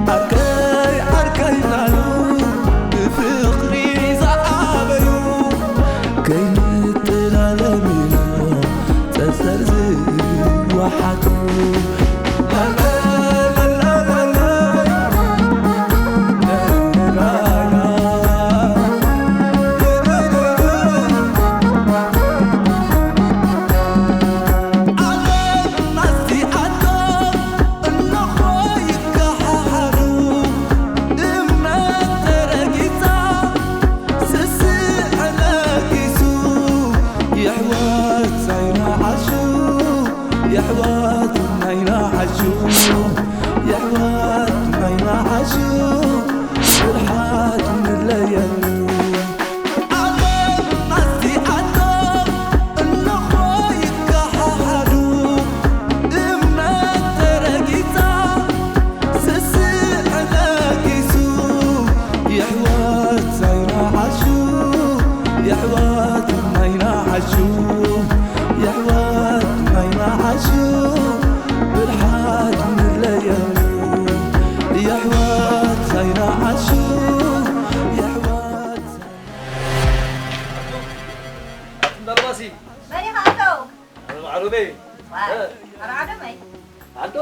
ዓርከይ ዓርከይ እናሉ ብፍቕሪ ዝዓበዩ፣ ከይንጠላለም ኢሎም ጸጸር ዝወሓጡ። የሕዋት ናይና ዓሹ፣ የሕዋት ናይና ዓሹ፣ ፍርሓት ንለየሉ። ዓለም ኣስቲኣቶም እንኾ ይከሓሓዱ፣ እምነት ተረጊጻ፣ ስስዕ ነጊሱ። የሕዋት ናይና ዓሹ፣ የሕዋት ናይና ዓሹ፣ የሕዋት ናይና ዓሹ፣ ብርሓት ንለየሉ። የሕዋት ናይና ዓሹ፣ የሕዋት እንዳልባሲ መሪኻ ኣቶ። ዓረበይ። ዋይ፣ እ። ኣብ ዓደመይ። ዓዶ?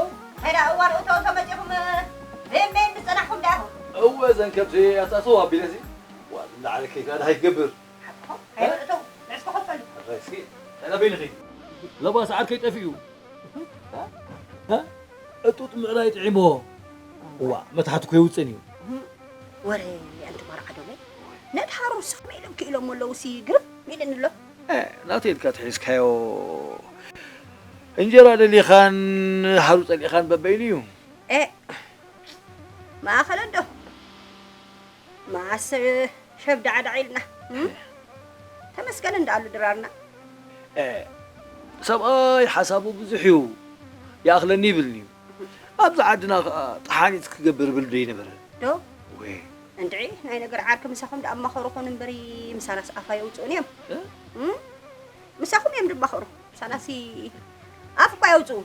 ሄዳ እዋን እቶ እቶ መጺኹም፣ ቤን ቤን ዝጸናሕኩም ዳኹ። እወ፣ እዘን ከብቲ ኣታእትው ኣቢለሲ። ዋ፣ ዝለዓለ ኬፍ ኣድሃ ይገብር። ሓቅኹም፣ እ? ከይበልእተው፣ ንዕስ ክኸፈሉ። ኣረ፣ እስኪ፣ ናበይ ንኺድ? ለባ ሰዓት ከይጠፍኡ። እ? እ? እጡጥ ምእላይ ጥዒሞ። እዋ፣ መትሓት እኮ የውፅን እዩ። እህ፣ ወረ ኣንቲ መርዓ ዶመይ። ነቲ ሃሩር ስኽ ኢሎም ክኢሎም ኣለዉ ሲ ግርም ኢልኒ ኣሎ። እ፣ ናተይ ኢልካ ተሒዝካዮ። እንጀራ ደሊኻን ሃሩ ጸሊእኻን በበይኑ እዩ። እ፣ ማእኸል እንዶ። መዓስ ሸብ ዳዕዳዕ ኢልና፣ እም? ተመስገን እንዳኣሉ ድራርና። እ፣ ሰብኣይ ሓሳቡ ብዙሕ እዩ፣ ይኣኽለኒ ይብልኒ እዩ። ኣብዚ ዓድና ኸኣ ጠሓኒት ክገብር ብል ዶ ይነበረ? ዶ? ወይ። እንድዒ፣ ናይ ነገር ዓርኪ ምሳኹም ደኣ ኣማኸሩ ኾኑ እምበሪ፣ ምሳናስ ኣፍ ኣየውፅኡን እዮም። እ? እም? ምሳኹም እዮም ድማኸሩ፣ ምሳናሲ ኣፍ እኳ ኣየውፅኡ።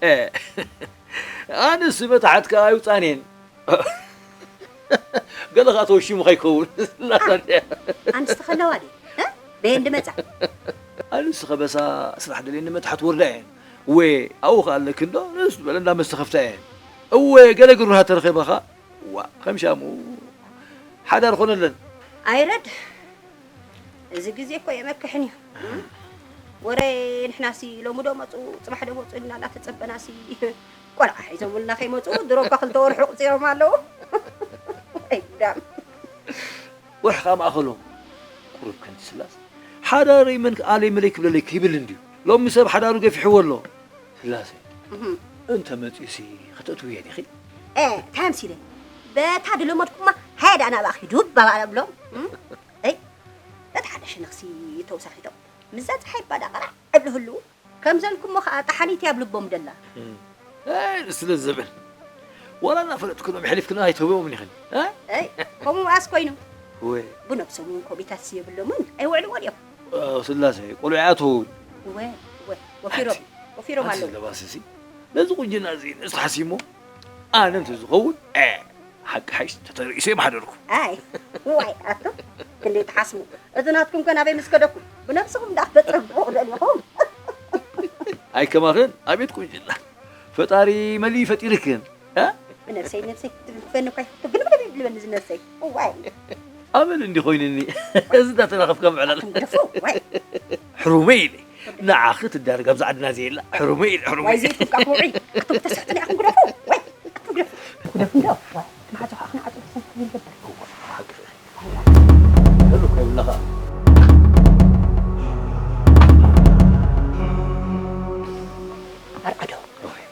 እ፣ ኣነስ መታሕት ከኣ ኣይውፃን እየን። ገለ ኸኣ ተወሺሙ ኸይከውን። ኣንስቲ ኸለዋ ድየ? እ? በየን ድመጻ? ኣንስቲ ኸበሳ ስራሕ ደልየን ንመታሕት ወርዳ እየን። እወ፣ ኣብኡ ኸኣ ኣለኪ እንዶ፣ ንእስ ዝበለ እንዳ መስተ ኸፍታ እየን። እወ፣ ገለ ግሩሃት ተረኺበኻ፣ ዋ፣ ከም ሻሙ ሓዳር ኾነለን። ኣይረድ፣ እዚ ግዜ እኮ የመክሕን እዩ። ወረ ንሕናሲ ሎሚ ዶ መጹ፣ ጽባሕ ዶ መጹ ኢልና እናተጸበናሲ ቆልዓ ሒዞምልና ከይመጹ ድሮ እኳ ክልተ ወርሑ ቁጺሮም ኣለዉ። ወይ ጉዳም። ወርሕኻ ማእኸሎም። ቁሩብ ከንቲ ስላስ ሓዳረይ መን ኣለይ መለይ ክብለለይ ክብል እንድዩ። ሎሚ ሰብ ሓዳሩ ገፊሕዎ ኣሎ። ስላሴ፣ እህ። እንተ መጺኡሲ ከተእትውዮ ዲኺ? ኤ፣ እንታይ ኣምሲለ? በታ ድለመድኩማ፣ ሃየ ደኣ ናብኣ ኺዱ፣ ባባ እብሎም። እም? እይ፣ በታ ሓደ ሸነኽሲ ተውሳኺቶም። ምስዛ ጸሓይ ባዳ ቐራዕ እብልህሉ፣ ከም ዘልኩሞ ኸኣ ጠሓኒት እያ ኣብ ልቦም ደላ። እም። ኤይ፣ ስለ ዘበን። ዋላ እናፈለጥክሎም የሕሊፍክና ኣይትህብኦምን ኢኽን፣ እ? ኣይ፣ ከምኡ መኣስ ኮይኑ? እወ። ብነብሶም እውን ኮሚታትስ የብሎምን፣ ኣይውዕልዎን እዮም። እ፣ ስላሴ፣ ቆልዑ ኣተውን። እወ፣ እወ፣ ወፊሮም፣ ኣንቲ፣ ወፊሮም ኣንቲ ኣለዉ። ለባስሲ፣ ነዚ ቁንጅና እዚ ንእስ ትሓስይሞ? ኣነ እንተዝኸውን፣ እ፣ ሓቂ ሓይሽ ተተርእይሰ የምሓደርኩ። ኣይ፣ ዋይ፣ ኣቶ፣ ክንደይ ትሓስሙ። እዚ ናትኩም ከ ናበይ ምስ ከደኩም? ብነብስኹም ደኣ ተጸብቑ ደሊኹም። ኣይ ከማኽን፣ ኣቤት ቁንጅና። ፈጣሪ መሊ ፈጢርክን። እ? ብነብሰይ፣ ነብሰይ ክትብልበኒ እኳ ይፈቱ። ግን ብደም ይብልበኒ እዚ ነብሰይ። እዋይ። ኣመል እንዲ ኮይንኒ። እዚ እንዳተናኸፍካ ምዕላል። ኣቱም ግደፉ፣ ዋይ። ሕሩመይ ኢለ። ንዓኺ ትዳረግ ኣብዛ ዓድና ዘየላ። ሕሩመይ ኢለ፣ ሕሩመይ ዋይ፣ ኢለ። ዘይትብቃ ክውዒ። ኣቱም ተስሕቱኒ ኣኹም ግደፉ፣ ዋይ። ኣቱም ግደፉ። ግደፉ እንዶ፣ ዋይ። ማዕጾ ከዓ ክንዓጹ ተሰንኩ ይገበር። እዋ፣ ሓቂ። ሕሉፍ ከይብልና ከዓ። ኣርዓዶ። ኦይ።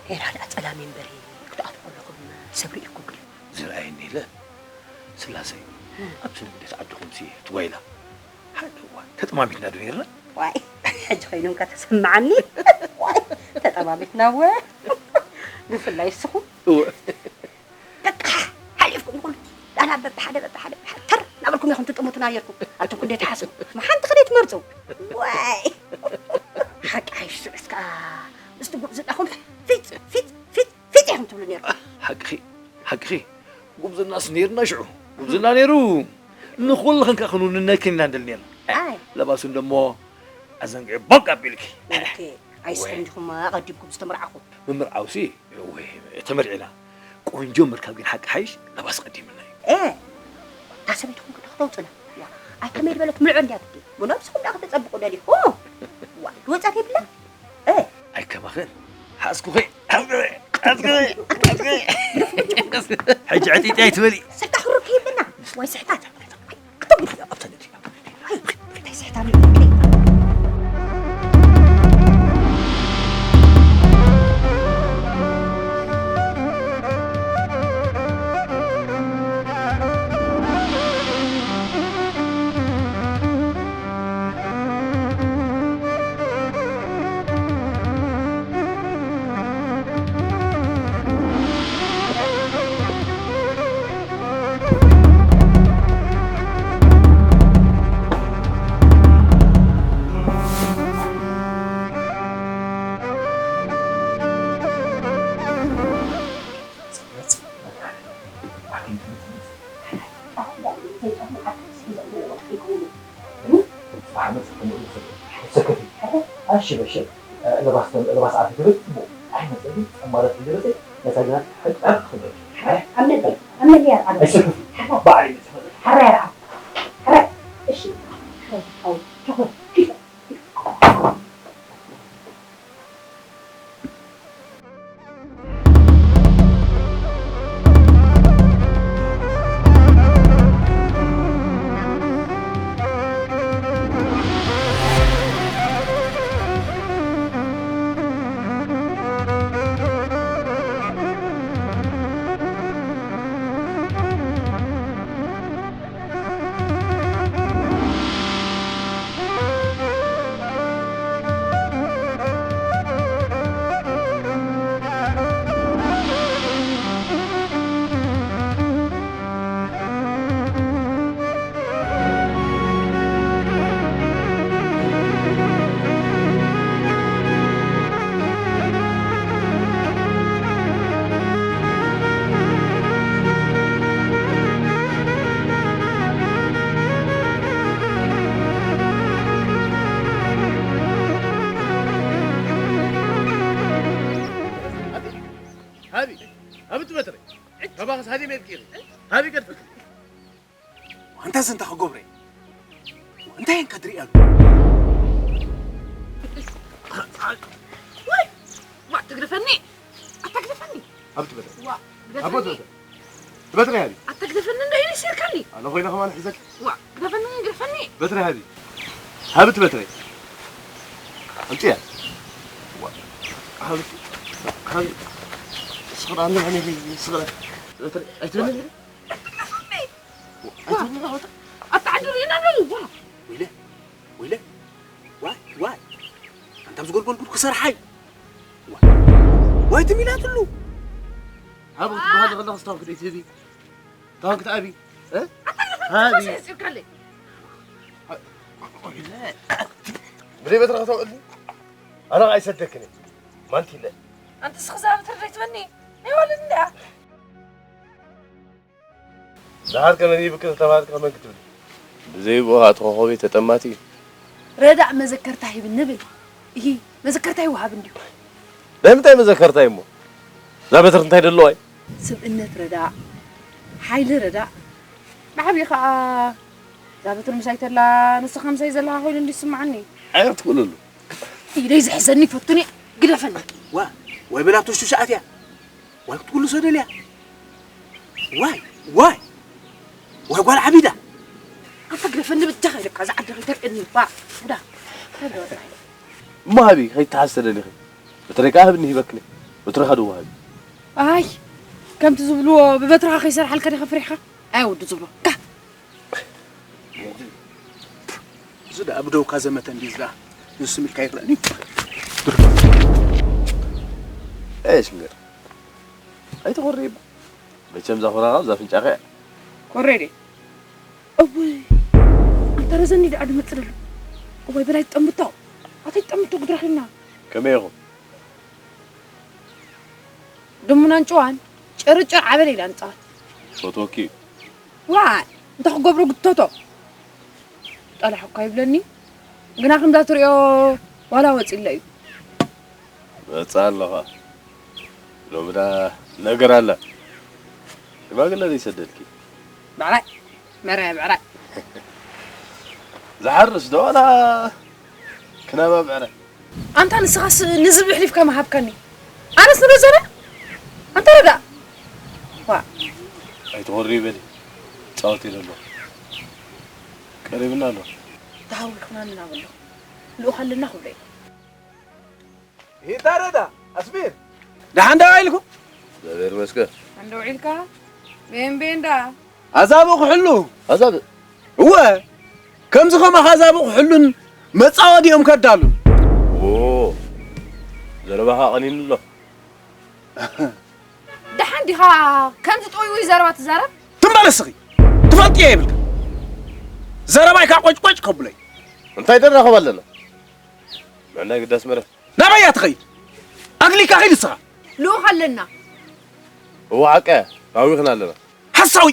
ሄራ ደኣ ጸላሚ እምበሪ ክትኣትዉ ከለኹም ሰብ ርኢኹም ድዩ? ዝረኣየኒ የለ። ስላሰይ፣ እም። ኣብቲ ንግደት ዓድኹምሲ ትጓይላ። ሓደ እዋን ተጠማሚትና ዶ ኔርና? ዋይ፣ ሕጂ ኮይኑ እንካ ተሰምዓኒ። ዋይ፣ ተጠማሚትና እወ። ብፍላይ እስኹም። እወ። በቃ፣ ሓሊፍኩም ኩሉ። ዳና በብሓደ፣ በብሓደ፣ በብሓደ ተር እናበልኩም ኢኹም ትጥምቱና ነይርኩም። ኣንቱም ክንደይ ትሓስቡ። መሓንቲ ክንደይ ትመርጹ። ዋይ። ሓቂ ሓይሽ ስዑስ ከኣ ምስቲ ጉብዝናኹም ፊት፣ ፊት፣ ፊት፣ ትብሉ ነይርኩም። ሓቅኺ፣ ሓቅኺ። ጉብዝናስ ነይርና ሽዑ። ጉብዝና ነይሩ። ንኹልኽን ከኣ ክንውንነክን ኢና ንደሊ ነይርና። ኣይ። ለባስን ደሞ ኣዘንጊዑ ቦግ ኣቢልኪ። ኦኬ። ኣይስሕን ዲኹም ኣቐዲምኩም ዝተመርዓኹም? ምምርዓውሲ፣ ወይ፣ ተመርዒና። ቆንጆ ምርካብ ግን ሓቂ ሓይሽ፣ ለባስ ቀዲምና እዩ። እ፣ እታ ሰበይትኹም ክትኽተውፅና። ዋ፣ ኣይ ከመይ ዝበለት ምልዖ እንድያ ግዲ። ብነብስኹም ደኣ ከተጸብቑ ደሊኹም? ዋ፣ ወጻት የብላ? እ። ኣይከማኽን። ሓዝኩኺ። ሓዝኩኺ። ሓዝኩኺ። ሓዝኩኺ። ሕጂ ዕጢጢ ኣይትበሊ። ስልካ ሕሩር ከይብልና። ወይ ስሕታት። ኣይ፣ ክተጉድ። ኣብታ ነዲ። ኣይ፣ እንታይ ስሕታት? ኣሽ በሽ ለባስ ለባስ ዓዲ ትብል ጽቡቕ ኣይመጸልኝ ጸማረት ትደረሰ ነታ ግራት ሕጣር ትኽበል ኣመል ኣመል ያር ኣመል ኣይሰክፍ ባዓይ መጸፈ ሓራ ያር ኣመል እሺ ሃቢ ሃቢ ትበትረ ካባኽስ ሃዲ ሜልኪ ሃቢ ገድፍክ ኣንታ ዘንታ ክገብረ እንታይ እንካ ትርኢ ኣሎ ወይ ዋ ትግደፈኒ ኣታ ግደፈኒ ኣብ ትበለ ዋ ኣቦ ግደፈኒ ትበለ ትበትረ ሃቢ ኣታ ግደፈኒ እንደ ኢለ ሰርካኒ ኣነ ኮይነ ከማን ሕዘክ ዋ ግደፈኒ ግደፈኒ በትረ ሃቢ ሃቢ ትበትረ ኣምፅያ ሃቢ ሃቢ ስኽራ እንደ ሃኒ ስኽራ በትረ ኣይትበለ ኣይትበለ ኣታ ዓዲ ርኢና ኣለዉ ዋ ወይለ ወይለ ዋይ ዋይ ኣንታ ዝጎልጎል ጉድ ክሰርሓይ ዋይ ትም ኢላትሉ ሃቡ ክትበሃል ከለኽስ ታንክ ዶ ትህቢ ታንክ ትኣቢ እ? ሃቢ ስብካለይ ብዘይ በትረ ከተውዕልኒ ኣነ ኣይሰደክን ማንቲለ ኣንቲ ስኽዛብ ትርዳይ ትበኒ ናይ ዋልድ እንዳ ደሓር ከመን ይብክ ዝተባህልካ መን ክትብል ብዘይ ብኡ ኣቲ ኮኾበይ ተጠማቲ እዩ። ረዳእ መዘከርታ ሂብኒ ብል። እሂ መዘከርታ ይወሃብ እንድዩ። ናይ ምንታይ መዘከርታ እዩ እሞ? እዛ በትሪ እንታይ ደለዋ እዩ? ስብእነት ረዳእ፣ ሓይሊ ረዳእ፣ ብዓብዪ ኸዓ እዛ በትሪ ምሳይ ተላ ንስኻ ምሳይ ዘለኻ ኮይኑ እንድዩ ዝስምዓኒ። ሓይር ትኽእለሉ። ኢደይ ዝሕዘኒ ፈቱኒ ግደፈኒ። ዋ ወይ በላ ብተሽቱሽ ኣትያ ዋይ ክትጉልሶ ደልያ ዋይ ዋይ ዋይ ጓል ዓቢዳ ኣንተ ግደፈኒ ብጃኻ ኢለካ እዛ ዓዲ ከይተርእየኒ ባ ዳ እሞ ሃቢ ከይትሓዝ ተደሊኺ በትረይ ከዓ ህብኒ ሂበክኒ በትረኻ ዶ ወሃቢ ኣይ ከምቲ ዝብልዎ ብበትርኻ ከይሰርሓልካ ዲኻ ፍሪሕኻ ኣይ ወዲ ዝብሎ ካ እዚ ደኣ ብደውካ ዘመተ እንዲ ዝኣ ንሱ ሚልካ ይኽለኒ እሽ ምር ኣይትኾሪ እባ መቸም ዛኹራኻ ብዛ ፍንጫኸ እያ ኮሬ ደ እወይ ኣንታ ረዘኒ ደኣ ድመጽእ ደሎ እወይ በላይ ትጠምቶ ኣተይ ትጠምቶ ግድረኺና ከመይ ኢኹም ድሙን ኣንጭዋን ጭርጭር ዓበል ኢላ ንጻወት። ፈትወኪ እዩ። ዋይ፣ እንታይ ክገብሮ ግተቶ? ጠላሕ እኳ ይብለኒ፣ ግና ከምዛ ትሪኦ ዋላ ወፂለ እዩ። መጻ ኣለኻ። ሎምዳ ነገር ኣላ። ሽማግለ ዘይሰደልኪ? ብዕራይ፣ መርያ ብዕራይ። ዝሓርስ ዶ ዋላ ክናባ ብዕራይ? ኣንታ ንስኻስ ንዝብሒ ሊፍካ ምሃብካኒ። ኣነስ ንረዘነ? ኣንታ ረዳ። ዋ። ኣይትኾሪ በሊ። ጻወት ኢለ ኣለኹ። ቀሪብና ኣሎ። ተሃዊኽና ንናብ ኣሎ። ልኡኽ ኣለና ክብሎ እዩ። ይታ ረዳ፣ ኣስሚር። ደሓን ዶ ኢልኩ? እግዚኣብሔር ይመስገን። ኣንዶ ውዒልካ? ቤን ቤን ዳ? ኣዛብኡ ክሕሉ። ኣዛብእ? እወ። ከምዚ ከማኻ ኣዛብኡ ክሕሉን መጻወዲኦም ከዳሉን። ዎ። ዘረባኻ ቀኒኑ ኣሎ። ደሓን ዲኻ ከምዚ ጥውይውይ ዘረባ ትዛረብ? ትም በል እስኺ። ትፈልጥዮ የብልካ። ዘረባይ ካብ ቆጭቆጭ ከብሎ እዩ። እንታይ ደራኸብ ኣለና? ምዕናይ ግዳስ መረት። ናበይ እያ ትኸይድ? ኣግሊካ ኺድ ንስኻ። ልኡኽ ኣለና። እወ ሓቃ እያ። ሃዊኽና ኣለና። ሓሳዊ!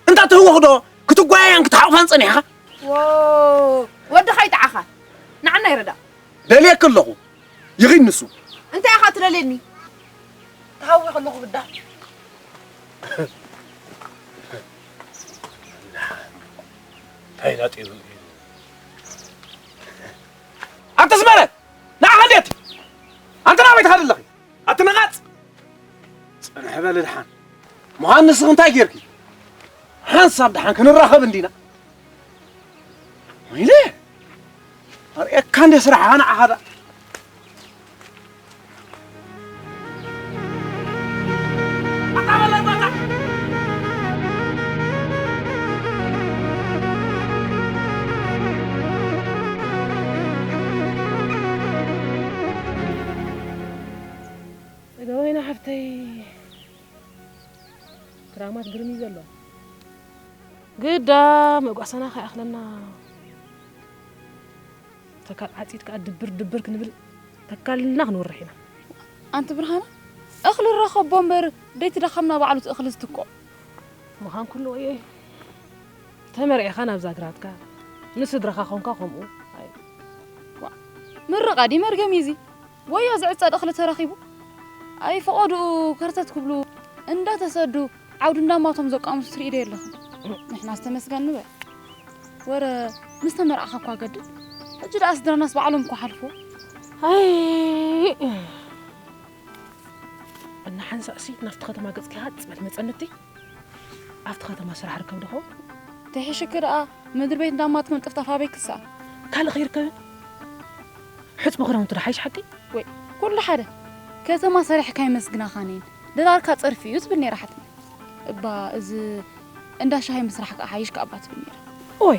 እንታ ትህወኽ ዶ ክትጓየያን ክትሓቑፋን ጸኒሕኻ? ዎ፣ ወድኻ ይጥዓኻ። ንዓና ይረዳ። ደልየኪ ኣለኹ። ይኺድ ንሱ። እንታይ ኢኻ ትደልየኒ? ተሃዊኸ ኣለኹ ብዳ። እንታይ ናጢሩ? ኣንተ ኣስመረ! ንዓኻ እንዴት? ኣንተ ናበይ ትኸድ ኣለኺ? ኣቲ ነቓጽ! ጽንሕ በሊ ደሓን። ምዃን ንስኺ እንታይ ጌርኪ? ሓንሳብ ደሓን ክንራኸብ እንዲና። ወይኔ! ኣርእየካ እንደ ስራሕ ኣነ ዓኻዳ። ኣታ በላይ ባታ! እዛ ወይና ሓፍተይ ክራማት ግርም እዩ ዘሎ። ግዳ መጓሰና ከይኣኽለና ተካል ዓጺድ ከኣ ድብር ድብር ክንብል ተካልና ክንወርሕ ኢና። ኣንቲ ብርሃና፣ እኽሊ ረኸቦ እምበር ደይቲ ደኻምና ባዕሉ እቲ እኽሊ ዝትኮ። ምዃን ኩሉ ወየ ተመርዒኻ ናብዛ ግራትካ ንስድራኻ ኾንካ ከምኡ። ኣይ፣ ዋ፣ ምርቓ ድዩ መርገም እዩ እዚ? ወዮ ዝዕጸድ እኽሊ ተረኺቡ? ኣይ፣ ፈቐድኡ ከርተት ክብሉ እንዳተሰዱ ዓውዲ እንዳማቶም ዘቋምቱ ትርኢ ዶ የለኽን? ንሕናስ ተመስገን ንበል። ወረ ምስ ተመርዓኻ እኳ ገድል። ሕጂ ደኣ ስድራናስ ባዕሎም እኳ ሓልፎ። ኣይ፣ እና ሓንሳእሲ ናብቲ ከተማ ገጽኪ ሃጽ በል መጸንቲ። ኣብቲ ከተማ ስራሕ ርከብ ዶ ኸውን? ተሒሽኪ ደኣ ምድሪ ቤት እንዳማት መንጥፍጣፍ ኣበይ ክሰኣን? ካልእ ከይርከብን? ሕጽቢ ክዳውንቲ ዶ ሓይሽ ሓቂ? ወይ፣ ኩሉ ሓደ። ከተማ ሰሪሕካ ይመስግናኻን እየን። ድራርካ ጸርፊ እዩ ትብል ነይራ ሓትነይ። እባ እዚ እንዳ ሻሂ ምስራሕ ከኣ ሓይሽ ከኣ እባ ትብል ነይራ። ኦይ፣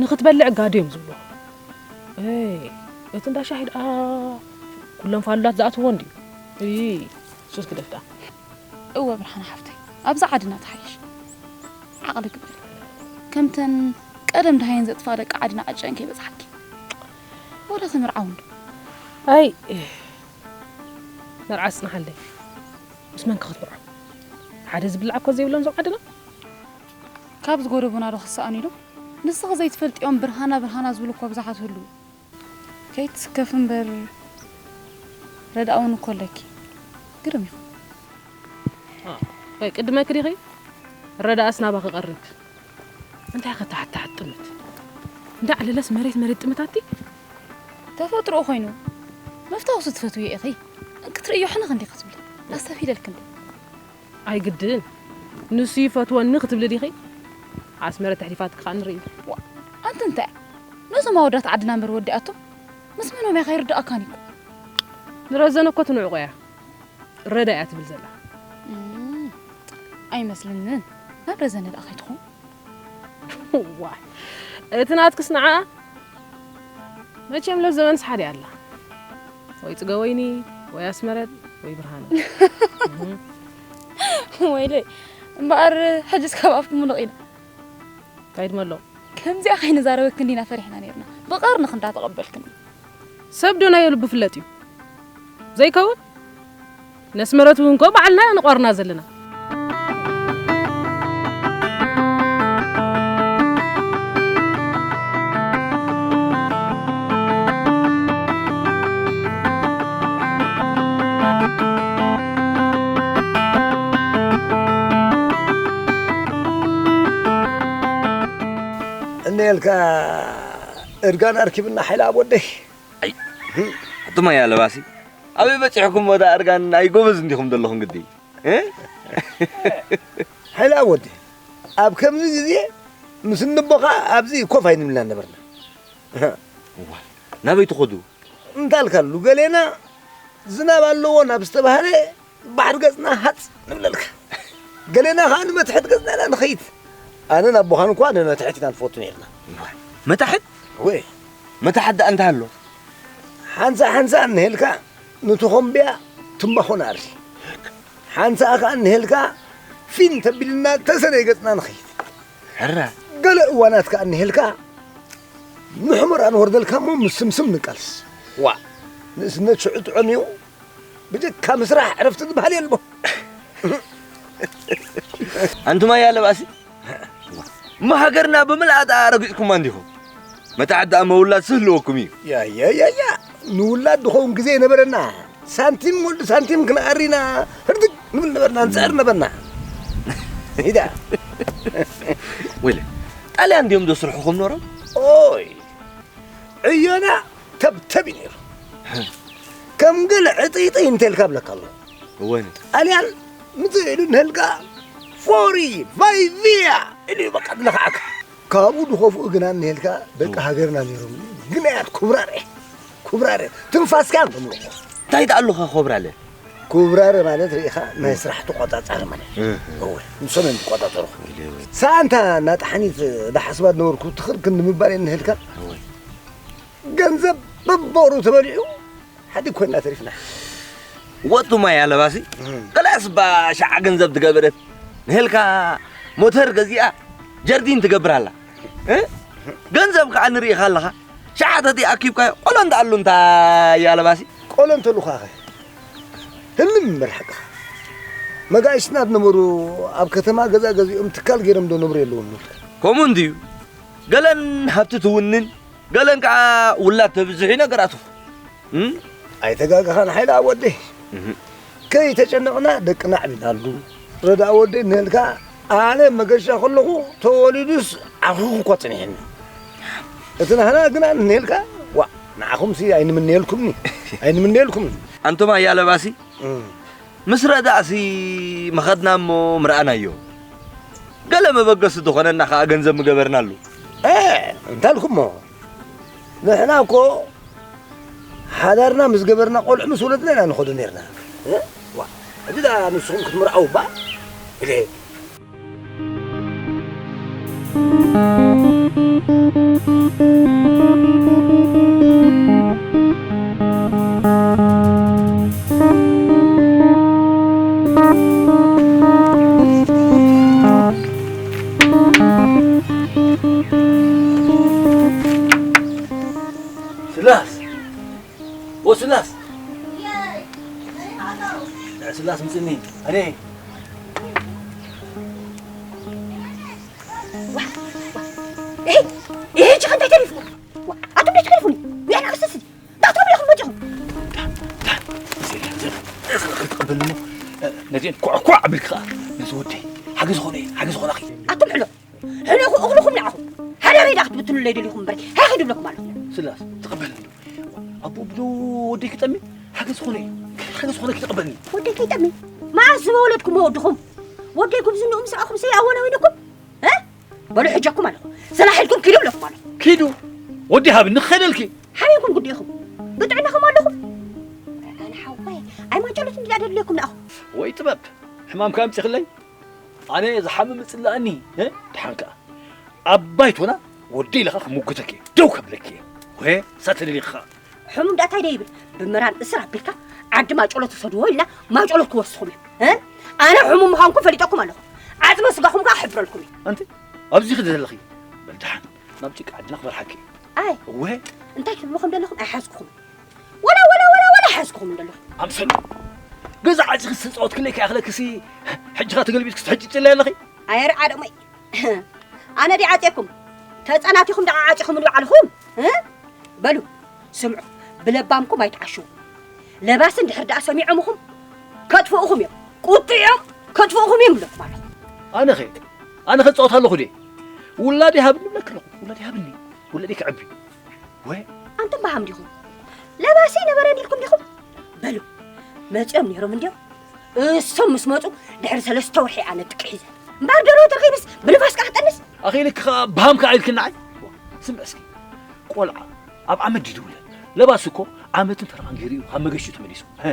ንኽትበልዕ ጋዶ እዮም ዝብሉ። እይ፣ እቲ እንዳ ሻሂ ደኣ ኩሎም ፋሉላት ዝኣትዎ እንድዩ። እይ፣ ሱስ ግደፍ ደኣ። እወ ብርሃን ሓፍተይ፣ ኣብዛ ዓድና ትሓይሽ። ዓቕሊ ግበሪ። ከምተን ቀደም ደሃየን ዘጥፍኣ ደቂ ዓድና ዕጨን ከይበጽሓኪ። ወላ ተመርዓዊ እንዶ። ኣይ፣ መርዓ ጽንሓለይ። ምስ መን ከ ክትምርዖ? ሓደ ዝብላዕ እኮ ዘይብሎም ዞም ዓድና። ካብ ዝጎደቡና ዶ ክሰኣኑ ኢሎም? ንስኺ ዘይትፈልጥዮም ብርሃና ብርሃና ዝብሉ እኮ ብዙሓት ህልው። ከይትስከፊ እምበር ረድኣውን እኮ ኣለኪ። ግርም ኢኹም። ኣ፣ ወይ ቅድመኪ ዲኺ? ረዳእስ ናባኺ ቀርብ። እንታይ ኸ ታሕት ታሕት ጥምት? እንዳ ዕለለስ መሬት መሬት ጥምታቲ? ተፈጥሮኡ ኮይኑ መፍታውሲ ትፈትዊ ኢኺ። ክትርእዮ ሕንኽ እንዲኺ ትብሊ። ኣስተብሂለልኪ እንዶ። ኣይግድን። ንሱ ይፈትወኒ ክትብሊ ዲኺ? ኣስመረት ተሕሊፋትኪ ኸኣ ንርኢ። ዋ፣ ኣንቲ እንታይ? ነዞም ኣወዳት ዓድና እምበር ወዲኣቶም? ምስ መኖም እያ ከይርድኣካን እዩ እኮ። ንረዘነ እኮ ትንዕቆ እያ። ረዳ እያ ትብል ዘላ። እም፣ ኣይመስልንን። ናብ ረዘነ ደኣ ከይትኾን? ዋይ፣ እቲ ናትክስ ንዓ መቸም ለብ ዘመንስ ሓደ ኣላ። ወይ ጽገወይኒ፣ ወይ ኣስመረት፣ ወይ ብርሃነ። እህ። ወይለይ፣ እምበኣር ሕጅስ ካብ ኣፍኩም ምሉቕ ኢና። እንታይ ድማ ኣሎ? ከምዚኣ ከይንዛረበክን ዲና ፈሪሕና ነይርና። ብቐርንኽ እንዳተቐበልክን። ሰብ ዶ ናዮ ልቡ ፍለጥ እዩ? ዘይከውን? ነስመረት እውን እኮ ባዕልና ኢና ንቆርና ዘለና። እነየልካ እርጋን ኣርኪብና ሓይለ ኣብ ወደይ። ኣይ፣ ኣቱም ኣያ ለባሲ፣ ኣበይ በጺሕኩም ወዳ እርጋን? ኣይ፣ ጎበዝ እንዲኹም ዘለኹም ግዲ። እ? ሓይለ ኣብ ወደይ፣ ኣብ ከምዚ ግዜ ምስ እንቦኻ ኣብዚ ኮፍ ኣይንብልና ነበርና። እዋ፣ ናበይ ትኸዱ? እንታልካሉ፣ ገሌና ዝናብ ኣለዎ ናብ ዝተባህለ ባሕሪ ገጽና ሃጽ ንብለልካ። ገሌና ኸኣ ንመትሕት ገጽና ኢና ንኸይድ። ኣነ ናብ ቦኻን እኳ ንመትሕት ኢና ንፈቱ ነርና። እዋ፣ መታሕት? ወይ። መታሕት ደኣ እንታይ ኣሎ? ሓንሳ ሓንሳ እንሄልካ ንተኾምብያ ትምባኾ ንኣሪ። ሓንሳ ኸኣ እንሄልካ ፊን ተቢልና ተሰነይ ገጽና ንኸይድ። ሕራ። ገለ እዋናት ከኣ እንሄልካ ንሕሞራ ንወርደልካ እሞ ምስ ስምስም ንቃልስ። ዋ፣ ንእስነት ሽዑ ጥዑም እዩ። ብጀካ ምስራሕ ዕረፍቲ ዝበሃል የልቦ። ኣንቱም ኣያ ለባሲ፣ እሞ ሃገርና ብምልኣታ ረጊጽኩማ እንዲኹም። መታዕት ደኣ መውላድ ስህልወኩም እዩ። ያ፣ ያ፣ ያ፣ ያ። ንውላድ ድኸውን ግዜ የነበረና። ሳንቲም ወልዲ ሳንቲም ክንኣሪና ህርድግ ንብል ነበርና፣ ንጽዕር ነበርና። ኢዳ። ወይለ፣ ጣልያን ድዮም ዘስርሑኹም ኖሮም? ኦይ፣ ዕዮና ተብተብ እዩ ነይሩ። ከም ገለ ዕጥይጥይ እንተልካ ብለካ ኣሎ። እወ። ጣልያን ምጽእ ኢሉ ንህልካ ፎሪ፣ ቫይቪያ ኢሉ እዩ በቃ ዝለኽዓካ። ካብኡ ዝኸፍኡ ግና እንሄልካ ደቂ እወ። ሃገርና ነይሮም። ግናያት ኩብራረ፣ ኩብራረ፣ ትንፋስካ እዮም ዘምልቑ። እንታይ ደኣ ኣለኻ ኮብራለ? ኩብራረ ማለት ርኢኻ ናይ ስራሕ ተቆጻጻሪ ማለት እዩ። እህ። እወ፣ ንሶም እዮም ዝቆጻጸሩኻ። ወይለ፣ ወይለ። ሰኣንታ እናጠሓኒት ዝሓስባ ዝነበርኩ ትኽር ክንዲ ምባል እየ እንሄልካ። እወ። ገንዘብ በቦሩ ተበሊዑ ሓዲ ኮይና ተሪፍና። ወጡ ማይ ኣለባሲ እም። ገላስ ባሻዓ ገንዘብ ትገበረት ንሄልካ ሞተር ገዚኣ ጀርዲን ትገብር ኣላ። እ? ገንዘብ ከዓ ንርኢኻ ኣለኻ። ሸሓተቲ ኣኪብካዮ ቆሎ እንዳኣሉ እንታይ ኣለባሲ? ቆሎ እንተሉኻኸ? ህልም እምበር ሓቅኻ። መጋእሽትና ዝነበሩ ኣብ ከተማ ገዛ ገዚኦም ትካል ገይሮም ዶ ነብሩ የለዎም? ከምኡ እንድዩ። ገለን ሃብቲ ትውንን ገለን ከዓ ውላድ ተብዝሕ እዩ ነገራቱ። እም? ኣይተጋገኻን ሓይለ ኣብ ወደይ። እህ። ከይተጨነቕና ደቅና ኣዕቢናሉ። ረዳ ወደይ እንሄልካ ኣነ መገሻ ከለኹ ተወሊዱስ ዓኹኹ እኳ ጸኒሕኒ። እቲ ናህና ግና እንሄልካ ዋ ንዓኹምሲ ኣይንምነየልኩምኒ። ኣይንምነየልኩምኒ። ኣንቱም ኣያ ለባሲ እም። ምስ ረዳእሲ መኸድና እሞ ምረኣናዮ። ገለ መበገሲ ዝኾነና ኸዓ ገንዘብ ምገበርናሉ። እ፣ እንታልኩሞ፣ ንሕና እኮ ሓዳርና ምስ ገበርና ቆልዑ ምስ ወለድና ኢና ንኸዶ ነርና። እ? ዋ፣ ሕጂ ደኣ ንስኹም ክትምርዓዉ እባ? ኢለ። ስላስ! ኦ ስላስ! ስላስ ምጽኒ! ኣነ! ይሄ ይሄ ችግር ተሪፉ። ኣቱም ቤት ከሪፉኒ። ያና ክስስ። ዳክተር ቢለኹም ወዲኹም። ነዚአን ኳዕኳዕ ኣቢልካ ነዚ ወደይ ሓገዝ ኾነ ሓገዝ ኾናኺ። ኣቱም ሕሎ ሕሎኹ እኽልኹም ንዓኹም። ሓደ ሜዳ ክትብትኑለይ ደሊኹም እምበር፣ ሃይ ኺድ እብለኩም ኣለኹ። ስላስ፣ ተቐበለኒ ዶ? ኣቦ ብሎ ወደይ ክጠሚ፣ ሓገዝ ኾነ፣ ሓገዝ ኾነ ክተቐበለኒ። ወደይ ከይጠሚ? መዓስ ዝበወለድኩም ወድኹም? ወደይ ጉብዝንኡ ምስ ረኣኹም ሰይ ኣወነ ወይንኩም? እ? በሉ ሕጀኩም ኣለኹ። ሰላሕ ኢልኩም ኪዱ እብለኩም ኣለኹ። ኪዱ? ወደይ ሃብኒ ክኸደልኪ። ሓበይኩም ጉዲኹም። ብጥዕናኹም ኣለኹም? ኣነ ሓወይ፣ ኣይ ማጨሎት እንዲዳ ደድልየኩም ንኣኹም። ወይ ጥበብ፣ ሕማምካ ኣምጺኽለይ? ኣነ ዝሓምም እጽላእኒ፣ እ? ደሓን ከኣ። ኣብ ባይቶና ወደይ ኢለኻ ክምጉተኪ፣ ደው ከብለኪ። ወ፣ ሳተ ደሊኻ። ሕሙም ዳኣ እንታይ ዶ ይብል? ብምራን እስር ኣቢልካ፣ ዓዲ ማጨሎት ውሰድዎ ኢልና ማጨሎት ክወስኹም እዩ። እ? ኣነ ሕሙም ምዃንኩም ፈሊጠኩም ኣለኹ። ዓጽመ ስጋኹም ከኣ ክሕብረልኩም እዩ። ኣንቲ፣ ኣብዚ ኺዲ ዘለኺ። በል ደሓን፣ ናብ ጭቃ ዓድና ክመርሓኪ። ኣይ። እወ። እንታይ ትብሉ ከም ዘለኹም ኣይሓዝኩኹም። ወላ፣ ወላ፣ ወላ፣ ወላ ኣይሓዝኩኹም ዘለኹም። ኣምሰሉ። ገዛ ዓጺኺ ዝተጻወትክለይ ከይኣኽለክሲ፣ ሕጂ ኸኣ ተገልቢጥኪ ትሕጭጭለይ ኣለኺ? ኣየር ዓደመይ። ኣነ ድየ ዓጽየኩም? ተጸናቲኹም ደኣ ዓጺኹምኒ ባዕልኹም? እ? በሉ፣ ስምዑ፣ ብለባምኩም ኣይትዓሽዉ። ለባስ እንድሕር ደኣ ሰሚዖምኹም፣ ከጥፍኡኹም እዮም። ቁጥዕ እዮም፣ ከጥፍኡኹም እዮም ይብለኩም ኣለኹ። ኣነኸ? ኣነኸ እጻወት ኣለኹ ድየ? ውላድ ይሃብኒ እብለኪ ኣለኹ። ውላድ ይሃብኒ። ውላደይ ክዕቢ። ወይ? ኣንቱም በሃም ዲኹም? ለባሲ ነበረን ኢልኩም ዲኹም? በሉ፣ መጺኦም ነይሮም እንድዮም። እሶም ምስ መጹ ድሕሪ ሰለስተ ወርሒ ኣነ ጥቂ ሒዘ። እምበኣር ደርሆ ተረኺብስ ብንፋስ ከኣ ክጠንስ? ኣኺ ኢልኪ ኸኣ በሃም ከኣ ኢልኪ ንዓይ? ስምዒ እስኪ፣ ቆልዓ ኣብ ዓመት ድዩ ዝውለድ? ለባሲ እኮ ዓመትን ፈረቓን ገይሩ እዩ ካብ መገሽኡ ተመሊሱ። ሀ።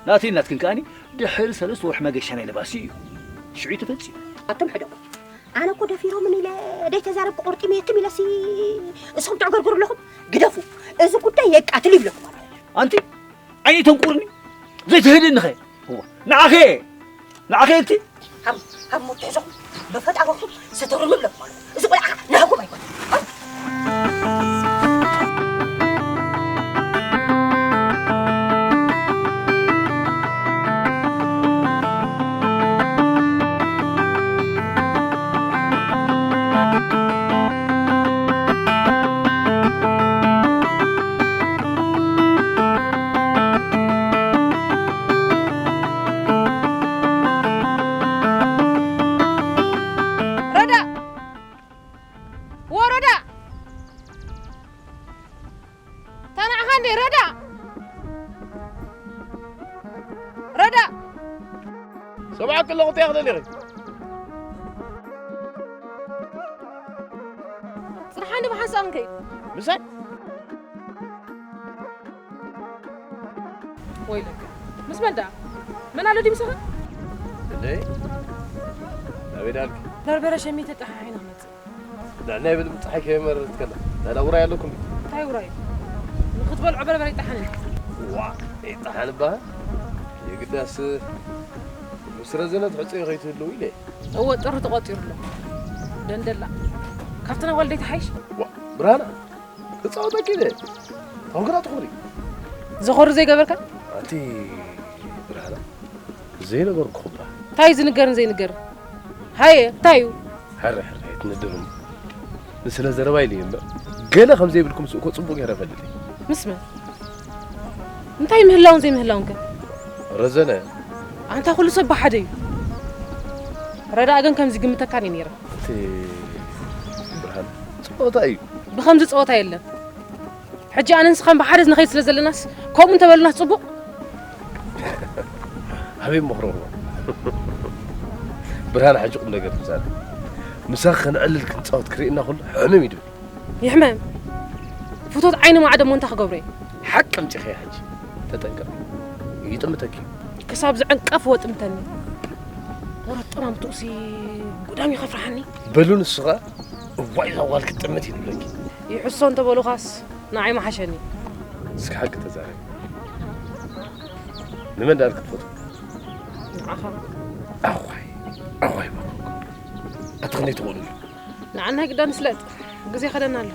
ናተይን ናትክን ከኣኒ ድሕሪ ሰለስተ ወርሒ መገሻ ናይ ለባሲ እዩ። ሽዑ እዩ ተፈጺሙ። ኣቱም ሕደጉ። ኣነ እኮ ደፊሮምን ኢለ ደይተዛረብኩ ቆርጢመየኩም ኢለሲ እስኹም ተዕገርግሩ ኣለኹም። ግደፉ። እዚ ጉዳይ የቃትል ይብለኩም ኣነ። ኣንቲ ዓይኒ ተንቁርኒ ዘይትህድኒ ኸ? እዋ፣ ንዓኸ ንዓኸ እቲ ካብ ካብ ሞት ትሕዞ ብፈጣሪኹም ስተሩሉ ኣለኩም ኣነ። እዚ ቆልዓ ናህኩም ኣይኮን። ረዳ! ወ ረዳ! ተናዕኻ እንዴ ረዳ! ረዳ! ሰማዕኪ ኣለኹ፣ እንታይ ክትደሊ ኢኺ? ጽንሓኒ ብሓንሳእ ክንከይድ። ምሳይ? ወይለከ። ምስ መን ደኣ? መን ኣሎ ድዩ ምሳኻ? እንዴ? ናበይ ደኣ ኣልኪ? በርበረ ሸሚተ ጠሓሒነ ክመጽእ። ንዕናይ ብል ጸሓይ ከይመረረት ከላ፣ ናዳ ውራይ ኣለኩም ድዩ? እንታይ ውራይ? ንኽትበልዖ በርበረ ይጠሓን እንዴ? ዋ፣ ይጠሓን እባ። የግዳስ ምስ ረዘነት ሕጹይ ከይትህልው ኢለ። እወ፣ ጥሪ ተቖጺሩ ኣሎ። ደንደላ። ካብቲ ናይ ዋልደይ ትሓይሽ? ዋ፣ ብርሃና፣ ክጻወተኪ ኢለ። ታንክራ ትኹሪ። ዘኾሪ ዘይገበርካ? ኣንቲ ብርሃና፣ ዘይነገርኩኹ እባ። እንታይ ዝንገርን ዘይንገርን? ሃየ፣ እንታይ እዩ? ሕረ፣ ሕረ፣ ኣይትነደሩኒ። ንስነ ዘረባ ኢለ እየ እምበር፣ ገለ ከም ዘይብልኩም እኮ ጽቡቕ ገይረ እፈልጥ እየ። ምስ መን? እንታይ ምህላውን ዘይምህላውን ከ? ረዘነ። ኣንታ ኩሉ ሰብ ብሓደ እዩ። ረዳእ ግን ከምዚ ግምተካን እዩ ነይረ። እቲ ብርሃን ጸወታ እዩ። ብኸምዚ ጸወታ የለን። ሕጂ ኣነ ንስኻን ብሓደ ንኸይድ ስለ ዘለናስ፣ ከምኡ እንተበሉናስ ጽቡቕ? ኣበይ መኽረዎ? ብርሃን፣ ሕጂ ቁም ነገር ትዛረብ። ምሳኺ ከነዕልል ክንጻወት ክርእየና ከሎ ሕምም እዩ ድብል። ይሕመም። ፍቶት ዓይኒ ማዕዶ እሞ እንታይ ክገብሮ እዩ? ሓቂ ኣምጺኽያ ሕጂ። ተጠንቀቂ። ይጥምተኪ። ክሳብ ዝዕንቀፍ ወጥምተኒ። ወረት ጠማምትኡሲ ጉዳም እዩ ከፍርሓኒ። በሉ ንሱ ኸኣ እዋይ እዛ ጓል ክትጥምት እዩ ዝብለኪ። ይሕሶ እንተበሉኻስ ንዓይ ምሓሸኒ። እስኪ ሓቂ ተዛረቢ። ንመን ደኣ ክትፈትዎ? ንዓኻ። ኣዋይ፣ ኣዋይ በሉ። ኣቲ ክንደይ ትኾኑ? ንዓና ግዳ ንስለጥ፣ ግዜ ከደና ኣሎ።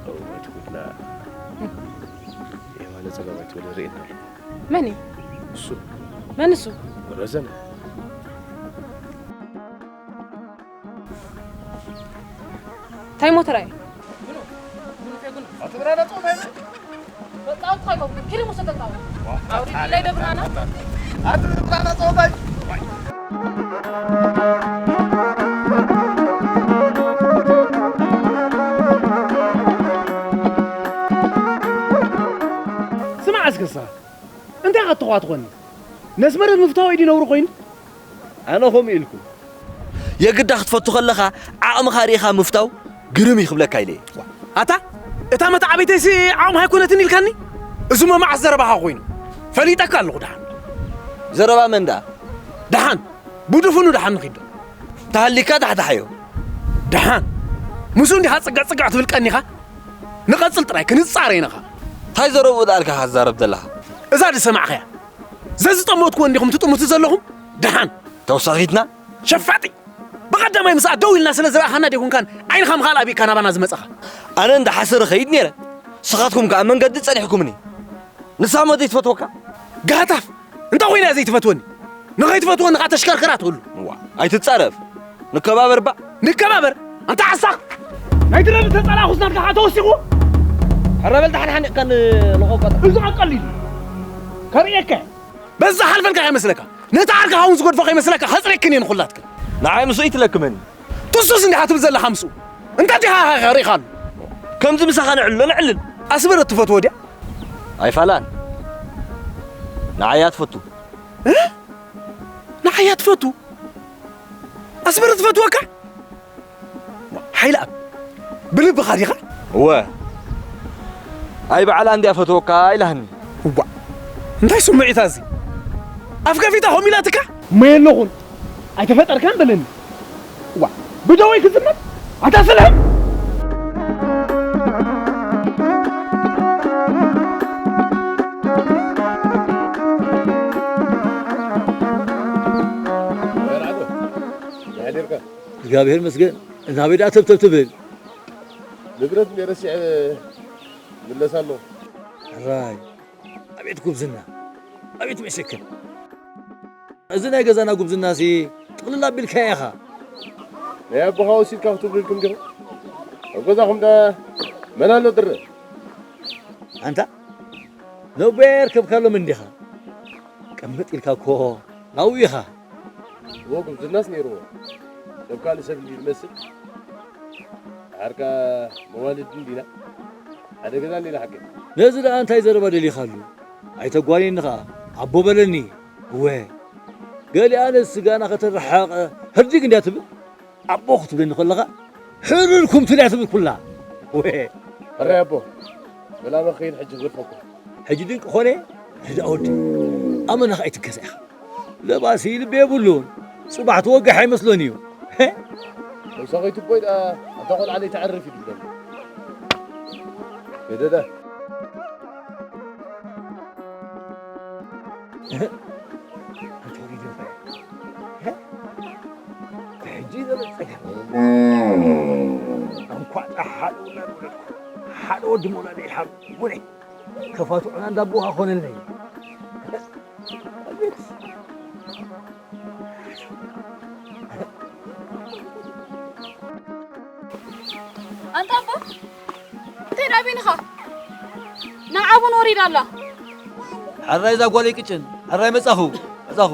እወ፣ እቲ ጉድና የማነ ጸጋም ኣይትበል፣ ርእየና ኣሎ። መን እዩ? እሱ። መን እሱ? ረዘነ። እንታይ ሞተር ኣየ? ኣቲ ብራና ጾም ኣይበል። ተጻወት ኻይኮ፣ ኪሪ ሙሰ ተጻወት። ኣውሪድለይ ዶ ብራና? ኣቲ ብራና ጾም ኣይበል። ስማዕ እስክሳ፣ እንታይ ኸትኾዋ ትኾኒ? ነስመረት ምፍታው እዩ ነውሪ ኮይኑ? ኣነ ከምኡ ኢልኩ። የግዳ ክትፈቱ ከለኻ ዓቕምኻ ርኢኻ ምፍታው ግርም እዩ ክብለካ ኢለ እየ። ኣታ፣ እታ መተዓቢተይሲ ዓቕምኻ ኣይኮነትን ኢልካኒ? እዚሞ መዓስ ዘረባኻ ኮይኑ? ፈሊጠካ ኣለኹ ደሓን። ዘረባ መን ደኣ? ደሓን፣ ብድፉኑ ደሓን ንኺዶ። ተሃሊካ ዳሕዳሓዮ። ደሓን፣ ምስኡ እንዲኻ ጽግዕ ጽግዕ ትብል ቀኒኻ? ንቐጽል ጥራይ ክንጻረ ኢንኻ። እንታይ ዘረብኡ ደኣ ኢልካ ክትዛረብ ዘለኻ? እዛ ዝሰማዕኻያ። ዘዝጠመትኩዎ እንዲኹም ትጥምቱ ዘለኹም? ደሓን። ተወሳኺትና? ሸፋጢ! ብቐዳማይ ምስኣ ደው ኢልና ስለ ዝረኣኻና ደይኮንካን ዓይንኻ ምኻል ኣቢእካ ናባና ዝመጻኻ? ኣነ እንዳ ሓሰረ ኸይድ ነይረ። ንስኻትኩም ከኣ መንገዲ ጸኒሕኩምኒ። ንሳ እሞ ዘይትፈትወካ? ጋታፍ፣ እንታይ ኮይና ዘይትፈትወኒ? ንኸይትፈትወኒ ኸዓ ተሽከርክራ ትህሉ። እዋ፣ ኣይትጻረፍ። ንከባበር ባ። ንከባበር? ኣንታ ዓሳኽ! ናይ ድረብ ተጻላኹስ ናትካ ኸዓ ተወሲኹ? ሕረ በል፣ ደሓን ሓኒቕካ ንለቖቆጠ። እዚ ኸዓ ቀሊል እዩ። ከርእየካ እየ። በዛ ሓልፈልካ ከይመስለካ። ነቲ ዓርካ ሃውን ዝገድፎ ከይመስለካ፣ ከጽሬክን እየ ንኹላትክን። ንዓይ ምስኡ ይትለክመኒ። ትሱስ እንዲኻ ትብል ዘለኻ ምስኡ። እንታይ ዲኻ ኸ ሪኢኻሉ? ከምዚ ምሳኻ ነዕልሎ ነዕልል። ኣስመረት ትፈትዎ ድያ? ኣይፋላን። ንዓይ እያ ትፈቱ። እ? ንዓይ እያ ትፈቱ? ኣስመረት ትፈትወካ? ሓይለኣብ፣ ብልብኻ ዲኻ? እወ። ኣይ በዓላ እንድያ ፈትወካ ኢላህኒ። እዋእ፣ እንታይ ስምዒታ እዚ? ኣፍ ከፊታ ኾም ኢላትካ? እሞ የለኹን፣ ኣይተፈጠርካን በለኒ። እዋ፣ ብደወይ ክዝመር? ኣታ ስልሕም! እግዚኣብሔር ይመስገን። ናበይ ደኣ ተብተብ ትብል? ንብረት እንድየ ረሲዐ እምለስ ኣለኹ። ሕራይ፣ ኣቤት ጉብዝና፣ ኣቤት መሸከም። እዚ ናይ ገዛና ጉብዝናሲ ጥቕልል ኣቢልካዮ ኢኻ። ናይ ኣቦኻ ወሲድካ ክትብሉ ኢልኩም ዲኹም? ኣብ ገዛኹም ደኣ መን ኣሎ ድረ? ኣንታ፣ ነቦይ ኣየርከብካሎም እንዲኻ። ቅምጥ ኢልካ እኮ ናብኡ ኢኻ። እዎ፣ ጉብዝናስ ነይርዎ። ሰብ ካልእ ሰብ እንድዩ ዝመስል። ደሓር ከኣ መዋልድ እንዲና። ሓደ ገዛ እንዲና ሓቀይ። ነዚ ደኣ እንታይ ዘረባ ደሊኻሉ? ኣይተጓንየኒ ኸኣ፣ ኣቦ በለኒ። እወ፣ ገሊኣንስ ስጋና ከተረሓቐ ህርዲግ እንድያ ትብል። ኣቦ ክትብለኒ ከለኻ፣ ሕርር ኩምትል እያ ትብል ኩላ። እወ። ሕራይ ኣቦ፣ ሰላም ክኸይድ ሕጂ ክገድፈኩም። ሕጂ ድንቂ ኾነ፣ ሕጂ ኣወዲ። ኣመና ኸኣ ኣይትገዛ ኢኻ። ለባሲ ልቢ የብሉን። ጽባሕ ትወግሕ ኣይመስሎን እዩ። ሄ? ወሳኺት እቦይ ደኣ፣ ኣታ ቖልዓ ለይተዕርፍ እዩ ዝብለኒ። ገደዳ። እህ። ኣንተ ወዲድ ይኸ። እህ። ብሕጂ ዘበጸገ። እንኳዕ ሓደ ውላድ ወለድኩ። ሓደ ወዲ መውላድ ይሃብ። ወደ ከፋትዑና እንዳቦኻ ኾነለይ። ኣቤት። ኣንታ ኣቦ፣ እንታይ ደኣ በይንኻ? ናብ ዓቡን ወሪዳ ኣላ። ሕራይ እዛ ጓለይ ቅጭን፣ ሕራይ መጻኹ፣ መጻኹ።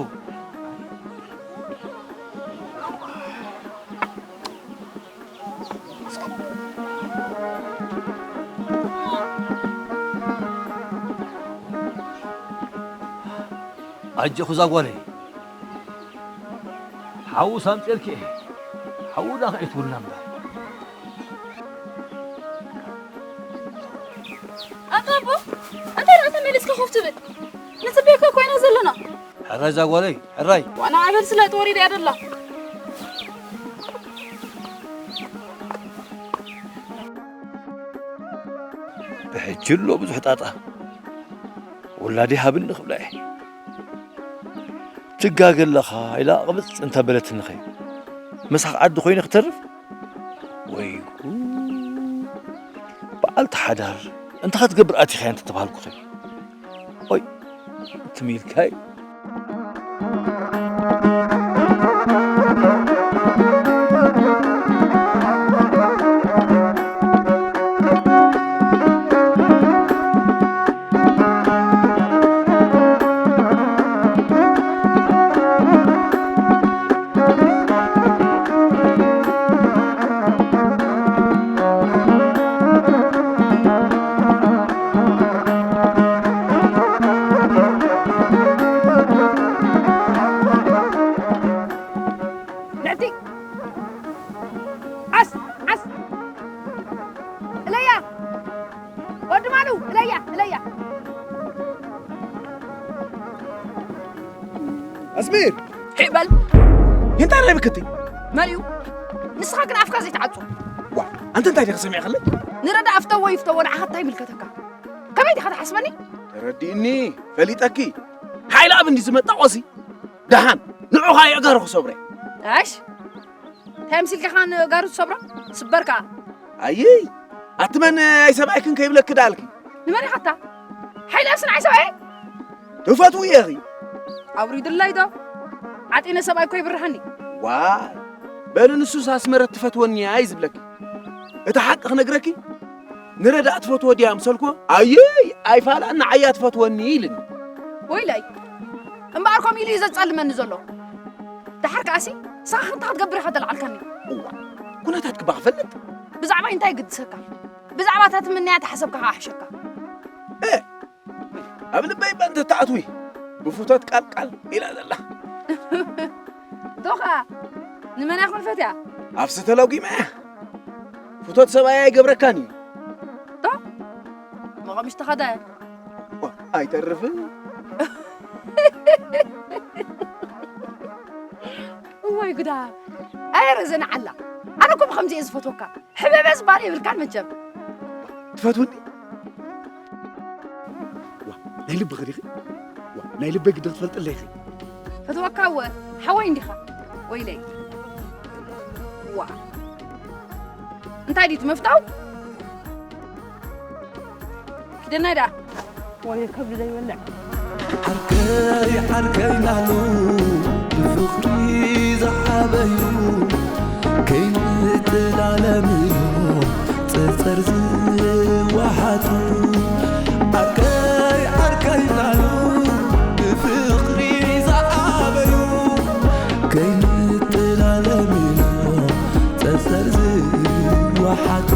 ኣጆኺ እዛ ጓለይ፣ ሓውስ ኣምጺኤልኪ እየ። ሓው ደኣ ከእትውልና እምበር። ኣታ ኣቦ፣ እንታይ ደኣ ተመሊስካ ኮፍ ትብል? ንጽበየካ እኮ ኢና ዘለና። ሕራይ እዛ ጓለይ፣ ሕራይ። ዋና ኣበል ስለ ተወሪዳ እያ ደላ። ብሕጂ ኣሎ ብዙሕ ጣጣ። ውላደይ ሃብኒ ክብላ እየ። ትጋገ ኣለኻ ኢላ ቅብጽ እንተ በለትኒ ኸ? መሳኽ ዓዲ ኮይነ ክተርፍ? ወይ ጉድ! በዓልቲ ሓዳር እንታይ ክትገብር ኣቲኻያ እንተ ተባሃልኩ ኸ? ኦይ! ትም ኢልካይ። ነቲ ዓስ፣ ዓስ። እለያ። ወዲ ማኑ፣ እለያ፣ እለያ። ኣስሚር! ሒዕ በል። እንታይ ናይ ብክቲ? መን እዩ? ንስኻ ግን ኣፍካ ዘይትዓጹ። ዋ፣ ኣንተ እንታይ ዲኻ ሰሚዕካለይ? ንረዳ ኣፍተዎ ይፍተዎ ንዓኻ እንታይ ይምልከተካ? ከመይ ዲኻ ትሓስበኒ? ተረዲእኒ፣ ፈሊጠኪ። ሓይሊ ኣብ እንዲ ዝመጣ ቆሲ። ደሓን፣ ንዑኻ የእጋሩ ክሰብረ። ኣሽ፣ እንታይ ኣምሲልካ ንእጋሩ ትሰብሮ? ስበር ከኣ። ኣይይ፣ ኣቲ መን ኣይሰብኣይክን ከይብለኪ ደኣልኪ? ንመን ኢኻታ? ሓይሊ ኣብሲ ንዓይ ሰብኣየይ? ትፈትውዮ ኢኺ። ኣውሪድላይ ዶ? ዓጢነ ሰብኣይ እኮ ይብርሃኒ። ዋይ፣ በሊ ንሱስ ኣስመረት ትፈትወኒ እያ እዩ ዝብለኪ። እቲ ሓቂ ክነግረኪ፣ ንረዳእ ትፈትዎ ድያ ምሰልኩ፣ ኣየይ ኣይፋላን ንዓያ ትፈትወኒ ኢልኒ። ወይለይ፣ እምበኣር ከምኡ ኢሉ እዩ ዘጻልመኒ ዘሎ። ደሓር ከኣሲ ንስኻ እንታይ ክትገብር ኢኻ ተለዓልካኒ? እዋ፣ ኩነታት ክባ ክፈልጥ። ብዛዕባይ እንታይ ይግድሰካ? ብዛዕባ እታ ትምነያ ተሓሰብካ ከኣ ሕሸካ። እ፣ ኣብ ልበይ እባ እንተ ተኣትዊ፣ ብፍቶት ቃል ቃል ኢላ ዘላ። ዶ ኸኣ ንመን እያ ኮን ፈትያ? ኣብሲ ተለጒማ እያ። ፍቶት ሰብኣይ ኣይገብረካን እዩ። ዶ? መቐምሽ ተኸደ። ዋ፣ ኣይተርፍን። እዋይ ጉዳ። ኣረ ዘንዓላ። ኣነ እኮ ብኸምዚ እየ ዝፈትወካ። ሕበበ ዝበሃል የብልካን መቸም። ትፈትውኒ? ዋ፣ ናይ ልብኺ ዲኺ? ዋ፣ ናይ ልበይ ግዲ ክትፈልጥለይ ኢኺ። ፈትወካ እወ፣ ሓወይ እንዲኻ። ወይለይ። ዋ። እንታይ ድዩ እቲ መፍታው? ኪደናይ ደኣ። ወይ ከብዲ ዘይበልዕ። ዓርከይ ዓርከይ ናሉ ብፍቕሪ ዝዓበዩ ከይንጥላለም እዮም ጸጸር ዝወሓጡ። ዓርከይ ዓርከይ ናሉ ብፍቕሪ ዝዓበዩ ከይንጥላለም እዮም ጸጸር ዝወሓጡ።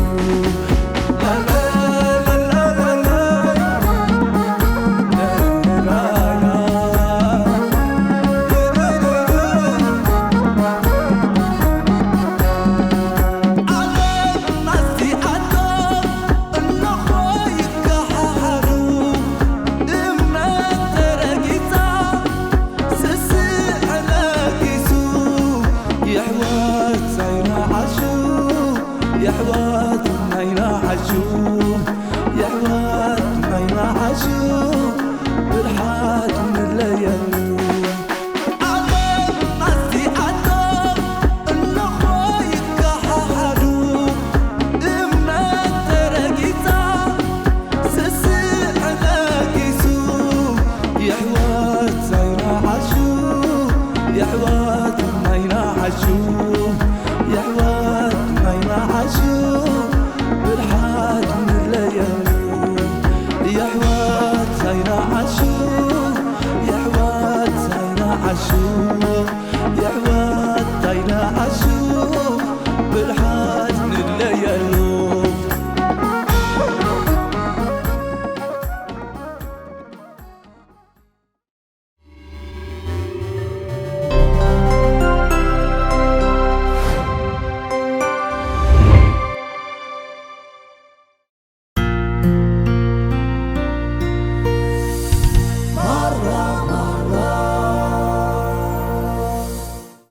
የሕዋት ናይና ዓሹ፣ የሕዋት ናይና ዓሹ፣ የሕዋት ናይና ዓሹ፣ ብርሓት ንለየሉ። ዓለም ኣስቲኣቶ እንኾ ይከሓሓዱ፣ እምነት ተረጊጻ፣ ስስዕ ነጊሱ፣ የሕዋት ናይና ዓሹ፣ የሕዋት ናይና ዓሹ፣ የሕዋት ናይና ዓሹ፣ ብርሓት ንለየሉ። የሕዋት ናይና ዓሹ፣ የሕዋት ናይና ዓሹ፣